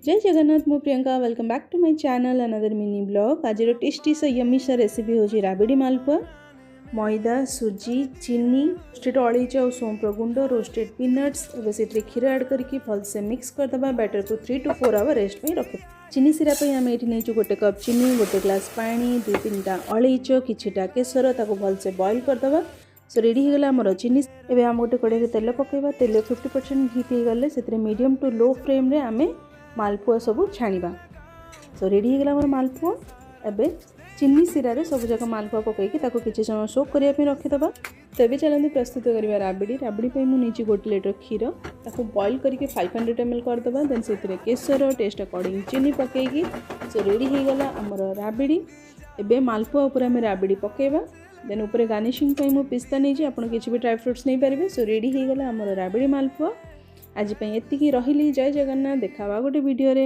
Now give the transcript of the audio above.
ଜୟ ଜଗନ୍ନାଥ, ମୁଁ Priyanka. Welcome back to my channel, another mini vlog. ଆଜିର tasty ସହ ୟମି ସା ରେସିପି ହେଉଛି ରାବିଡ଼ି ମାଲପୁଆ। ମଇଦା, ସୁଜି, ଚିନି, ରୋଷ୍ଟେଡ୍ ଅଳେଇଚ ଆଉ ସୋମ୍ପର ଗୁଣ୍ଡ, ରୋଷ୍ଟେଡ୍ ପିନଟ୍ସ। ଏବେ ସେଥିରେ କ୍ଷୀର ଆଡ଼୍ କରିକି ଭଲସେ ମିକ୍ସ କରିଦେବା। ବ୍ୟାଟରକୁ 3 ଟୁ 4 ଆୱାର ରେଷ୍ଟ ପାଇଁ ରଖିଦେବା। ଚିନି ସିରା ପାଇଁ ଆମେ ଏଇଠି ନେଇଛୁ 1 କପ୍ ଚିନି, 1 ଗ୍ଲାସ୍ ପାଣି, ଦୁଇ ତିନିଟା ଅଳେଇଚ, କିଛିଟା କେଶର। ତାକୁ ଭଲସେ ବଏଲ୍ କରିଦେବା। ସୋ ରେଡ଼ି ହେଇଗଲା ଆମର ଚିନି। ଏବେ ଆମେ ଗୋଟେ କଢ଼େଇରେ ତେଲ ପକାଇବା। ତେଲ 50% ହିଟ୍ ହେଇଗଲେ ସେଥିରେ ମିଡ଼ିୟମ୍ ଟୁ ଲୋ ଫ୍ଲେମ୍ରେ ଆମେ ମାଲପୁଆ ସବୁ ଛାଣିବା। ସୋ ରେଡ଼ି ହେଇଗଲା ଆମର ମାଲପୁଆ। ଏବେ ଚିନି ସିରାରେ ସବୁ ଯାକ ମାଲପୁଆ ପକାଇକି ତାକୁ କିଛି ସମୟ ସୋକ୍ କରିବା ପାଇଁ ରଖିଦେବା। ତ ଏବେ ଚାଲନ୍ତୁ ପ୍ରସ୍ତୁତ କରିବା ରାବିଡ଼ି। ରାବିଡ଼ି ପାଇଁ ମୁଁ ନେଇଛି 1 ଲିଟର କ୍ଷୀର। ତାକୁ ବଏଲ୍ କରିକି 500 ml କରିଦେବା। ଦେନ୍ ସେଥିରେ କେଶର, ଟେଷ୍ଟ ଆକର୍ଡ଼ିଂ ଚିନି ପକାଇକି, ସୋ ରେଡ଼ି ହେଇଗଲା ଆମର ରାବିଡ଼ି। ଏବେ ମାଲପୁଆ ଉପରେ ଆମେ ରାବିଡ଼ି ପକାଇବା। ଦେନ୍ ଉପରେ ଗାର୍ନିସିଂ ପାଇଁ ମୁଁ ପିସ୍ତା ନେଇଛି, ଆପଣ କିଛି ବି ଡ୍ରାଏ ଫ୍ରୁଟ୍ସ ନେଇପାରିବେ। ସୋ ରେଡ଼ି ହେଇଗଲା ଆମର ରାବିଡ଼ି ମାଲପୁଆ। ଆଜି ପାଇଁ ଏତିକି ରହିଲି। ଜୟ ଜଗନ୍ନାଥ। ଦେଖା ହେବା ଗୋଟେ ଭିଡ଼ିଓରେ।